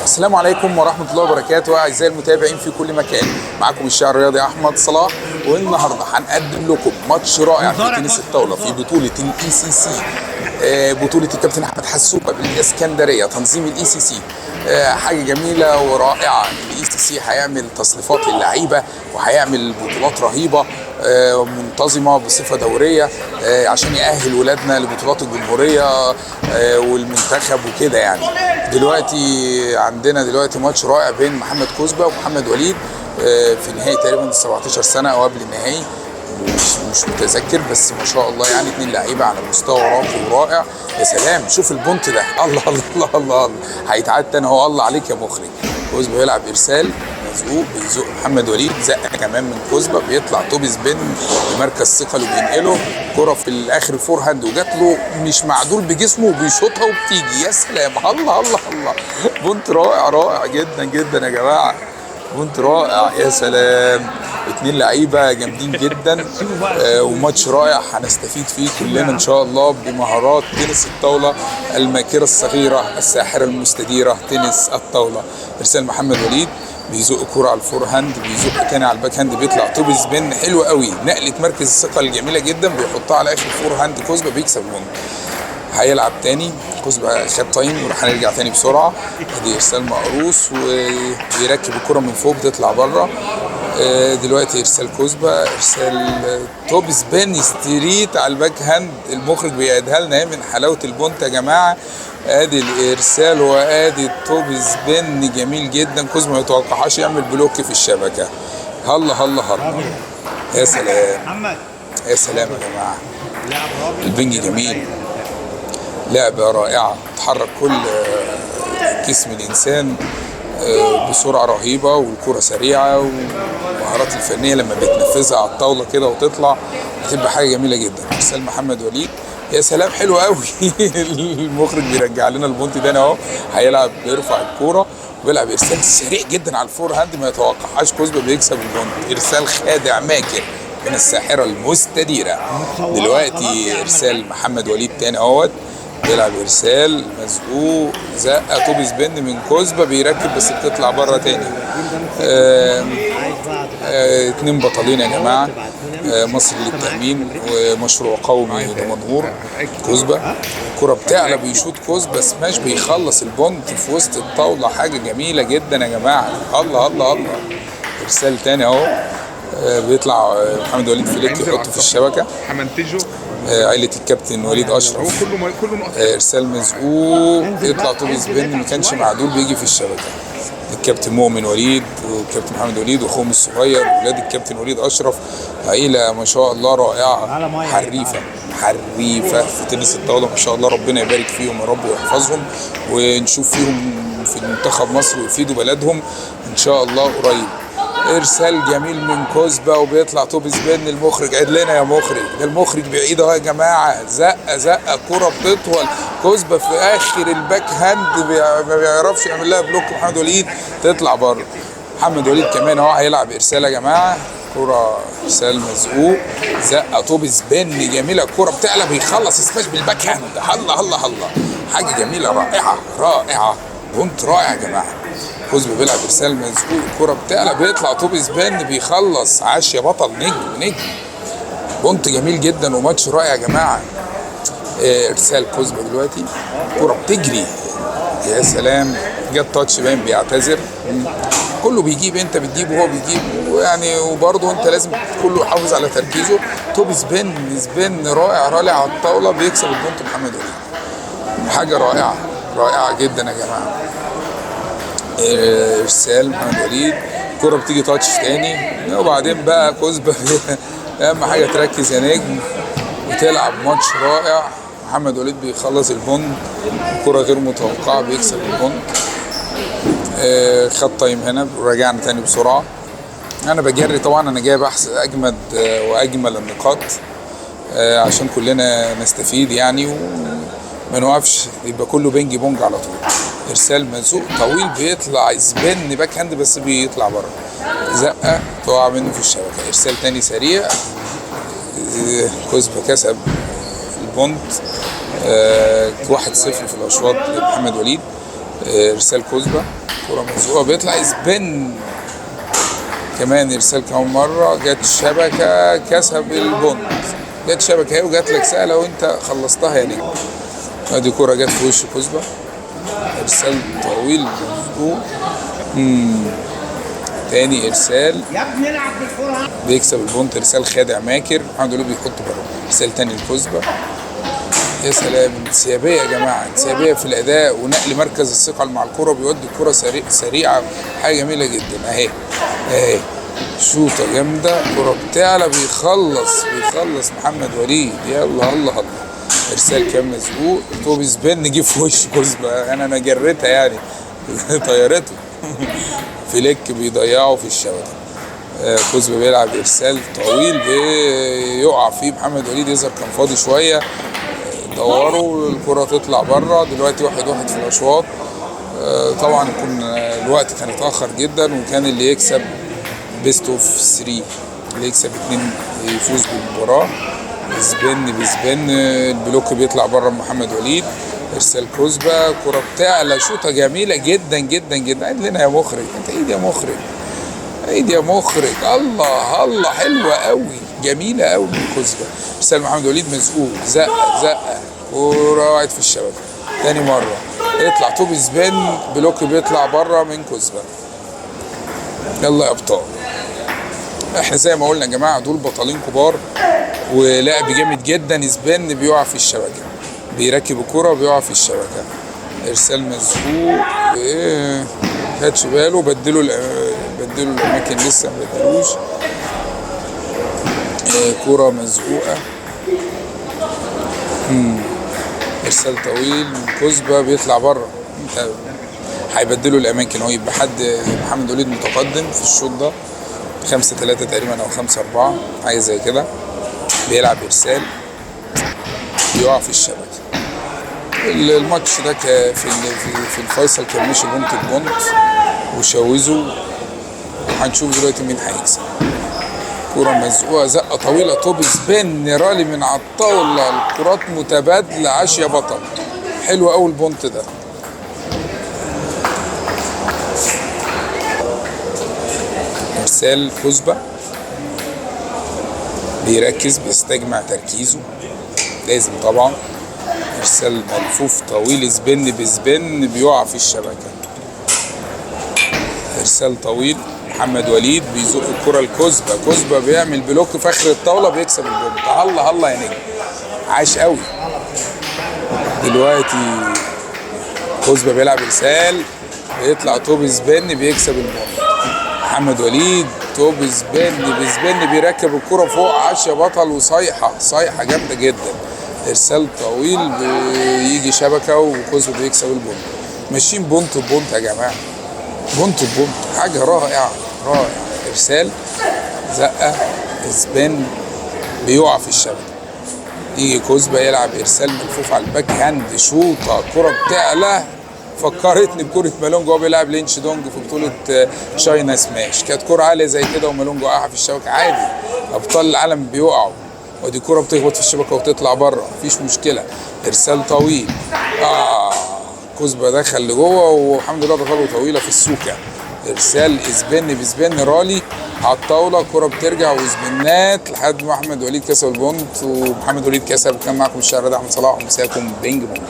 السلام عليكم ورحمة الله وبركاته أعزائي المتابعين في كل مكان، معكم الشاعر الرياضي أحمد صلاح، والنهارده هنقدم لكم ماتش رائع في تنس الطاولة في بطولة ال ECC، بطولة الكابتن أحمد حسوبة بالإسكندرية، تنظيم ال ECC. حاجة جميلة ورائعة. ال ECC هيعمل تصنيفات للعيبة وهيعمل بطولات رهيبة منتظمة بصفة دورية عشان يأهل ولادنا لبطولات الجمهورية والمنتخب وكده. يعني دلوقتي عندنا دلوقتي ماتش رائع بين محمد كزبة ومحمد وليد في نهائي تقريبا 17 سنة او قبل النهائي، مش متذكر، بس ما شاء الله يعني اتنين لعيبة على مستوى راقي ورائع. يا سلام، شوف ال point ده، الله الله الله الله، الله. هيتعاد تاني اهو، الله عليك يا مخرج. كزبة بيلعب ارسال مزقوق، بيزق محمد وليد، زقه كمان من كزبة، بيطلع top spin لمركز ثقل وبينقله كرة في الاخر forehand، وجات له مش معدول بجسمه وبيشوطها وبتيجي. يا سلام، الله الله الله، point رائع رائع جدا جدا يا جماعة، point رائع. يا سلام، اتنين لعيبة جامدين جدا، وماتش رائع هنستفيد فيه كلنا ان شاء الله بمهارات تنس الطاولة الماكره الصغيرة الساحرة المستديرة تنس الطاولة. ارسال محمد وليد، بيزق كرة على ال forehand، بيزق تاني على ال backhand، بيطلع top spin حلو قوي، نقلة مركز الثقة الجميلة جدا، بيحطها على اخر forehand، كزبة بيكسب point. هيلعب تاني كزبة، خد time وراح هنرجع تاني بسرعة. ادي ارسال مقروص وبيركب الكرة من فوق بتطلع بره. دلوقتي ارسال كزبة، ارسال top spin straight على ال backhand، المخرج بيعيدها لنا من حلاوة ال point يا جماعة. ادي الارسال وادي ال top spin جميل جدا، كزبة ما يتوقعهاش، يعمل block في الشبكة. هلا هلا هلا، يا سلام محمد، يا سلام يا جماعة، البنج جميل، لعبة رائعة، تحرك كل جسم الإنسان بسرعة رهيبة، والكرة سريعة، والمهارات الفنية لما بتنفذها على الطاولة كده وتطلع بتبقى حاجة جميلة جدا. ارسال محمد وليد، يا سلام حلو قوي. المخرج بيرجع لنا ال point ده اهو. هيلعب، بيرفع الكورة وبيلعب ارسال سريع جدا على ال forehand، ما يتوقعهاش كزبة، بيكسب ال point. ارسال خادع ماكر من الساحرة المستديرة. دلوقتي ارسال محمد وليد تاني اهوت، بيلعب ارسال مزقوق، زقه top spin من كزبه، بيركب بس بتطلع بره تاني. اتنين بطلين يا جماعة، مصر للتامين ومشروع قومي دمنهور. كزبه الكره بتعلى، بيشوط كزبه سماش، بيخلص ال point في وسط الطاولة، حاجة جميلة جدا يا جماعة. الله الله الله. ارسال تاني اهو، بيطلع محمد وليد flick يحطه في الشبكة. همنتجه. عائلة الكابتن وليد هو اشرف. كله نقط. ارسال مزقوق، يطلع top spin ما كانش معدول، بيجي في الشبكة. الكابتن مؤمن وليد والكابتن محمد وليد واخوهم الصغير، ولاد الكابتن وليد اشرف، عيله ما شاء الله رائعة، حريفه حريفه في تنس الطاولة ما شاء الله، ربنا يبارك فيهم يا رب ويحفظهم، ونشوف فيهم في منتخب مصر ويفيدوا بلدهم ان شاء الله قريب. ارسال جميل من كزبه وبيطلع top spin، المخرج عيد لنا يا مخرج، ده المخرج بيعيد اهو يا جماعة. زقه زقه، كره بتطول، كزبه في اخر ال backhand ما بيعرفش يعمل لها block محمد وليد، تطلع بره. محمد وليد كمان اهو هيلعب ارسال يا جماعة، كرة ارسال مزقوق، زقه top spin جميلة، الكرة بتعلى، بيخلص smash بال backhand. الله الله الله، حاجة جميلة رائعة رائعة، point رائع يا جماعة. كزبة بيلعب ارسال مزقوق، الكرة بتعلى، بيطلع top spin، بيخلص. عاش يا بطل، نجم نجم، point جميل جدا وماتش رائع يا جماعة. ارسال كزبة دلوقتي، الكرة بتجري، يا سلام، جت touch باين، بيعتذر. كله بيجيب، انت بتجيب وهو بيجيب، ويعني وبرضه انت لازم كله يحافظ على تركيزه. top spin spin رائع رائع على الطاولة، بيكسب ال point محمد وليد. حاجة رائعة رائعة جدا يا جماعة. ارسال محمد وليد، الكرة بتيجي touch تاني، وبعدين بقى كزبة اهم حاجة تركز يا نجم وتلعب ماتش رائع. محمد وليد بيخلص ال point، كرة غير متوقعة، بيكسب ال point. خد time هنا ورجعنا تاني بسرعة. أنا بجري طبعا، أنا جايب أحسن أجمد وأجمل النقاط عشان كلنا نستفيد يعني، وما نوقفش، يبقى كله بينج بونج على طول. ارسال مزوق طويل، بيطلع spin backhand بس بيطلع بره، زقه تقع منه في الشبكة. ارسال تاني سريع، كزبة كسب ال point، 1-0 في الاشواط لمحمد وليد. ارسال كزبه، كره مزقوقه بيطلع spin كمان، ارسال كمان مرة جت شبكة كسب ال point، جت شبكة اهي وجات لك سهلة وانت خلصتها يا نجم. ادي كره جت في وش كزبه، ارسال طويل مزقوق، تاني ارسال يا ابني العب بالكرة، بيكسب ال point، ارسال خادع ماكر، محمد وليد بيحط بره، ارسال تاني لكزبه. يا سلام، انسيابيه يا جماعة، انسيابيه في الاداء ونقل مركز الثقل مع الكره، بيودي الكره سريعة، حاجة جميلة جدا. اهي اهي شوطه جامدة، كره بتعلى، بيخلص محمد وليد، يلا الله الله. ارسال كام مزقوق، top spin جه في وش كزبه، انا جريتها يعني طيرته flick بيضيعه في الشبكة. كزبه بيلعب ارسال طويل بيقع فيه محمد وليد، يظهر كان فاضي شوية، دوروا الكره تطلع بره. دلوقتي 1-1 في الاشواط. طبعا كنا الوقت كان اتاخر جدا، وكان اللي يكسب best of 3، اللي يكسب 2 يفوز بالمباراة. spin ب spin، ال block بيطلع بره محمد وليد، ارسال كزبه، كره بتعلى، شوطه جميلة جدا جدا جدا. عيد لنا يا مخرج، انت عيد يا مخرج، عيد يا مخرج. الله الله، حلوة قوي، جميلة قوي من كزبه. ارسال محمد وليد مزقوق، زقه زقه، كورة وقعت في الشبكة. تاني مرة يطلع top spin، block بيطلع بره من كزبه. يلا يا ابطال، احنا زي ما قلنا يا جماعة دول بطلين كبار ولعب جامد جدا. spin بيقع في الشبكة، بيركب الكورة وبيقع في الشبكة. ارسال مزقوق، ايه خدش باله، بدلوا الاماكن لسه ما بدلوش. كورة مزقوقه، ارسال طويل من كزبه بيطلع بره. انت هيبدلوا الاماكن، هو يبقى حد محمد وليد متقدم في الشوط ده 5-3 تقريبا او 5-4 حاجة زي كده. بيلعب ارسال بيقع في الشبكة. الماتش ده في الفيصل كان ماشي point ب point وشوزوا، وهنشوف دلوقتي مين هيكسب. كرة مزقوقة، زقة طويلة، top spin rally من على الطاولة، الكرات متبادلة، عاش يا بطل، حلو أوي ال point ده. ارسال كزبة، بيركز، بيستجمع تركيزه لازم طبعا. ارسال ملفوف طويل، spin ب spin بيقع في الشبكة. ارسال طويل، محمد وليد بيزق الكرة لكزبة، كزبة بيعمل block في اخر الطاولة، بيكسب ال point. الله الله يا نجم، عاش قوي. دلوقتي كزبة بيلعب ارسال، بيطلع top spin، بيكسب ال point. محمد وليد top spin ب spin بيركب الكرة فوق، عاش يا بطل، وصيحة صيحة جامدة جدا. ارسال طويل بيجي شبكة وكزبة بيكسب ال point. ماشيين point ب point يا جماعة، point ب point، حاجة رائعة رائعة. ارسال، زقة، spin بيقع في الشبكة. يجي كزبة يلعب ارسال ملفوف على ال backhand، شوطة، كرة بتعلى، فكرتني بكرة مالونج وهو بيلعب لينش دونج في بطولة China Smash، كانت كرة عالية زي كده ومالونج وقعها في الشبكة عادي، أبطال العالم بيقعوا، ودي كرة بتخبط في الشبكة وتطلع بره، مفيش مشكلة. إرسال طويل، كزبة دخل لجوه والحمد لله دخله طويلة في السوكة. إرسال spin ب spin rally على الطاولة، كرة بترجع وسبنات لحد ما أحمد وليد كسب ال point، ومحمد وليد كسب. كان معاكم الشهر ده أحمد صلاح، ومساكم بينج بونج.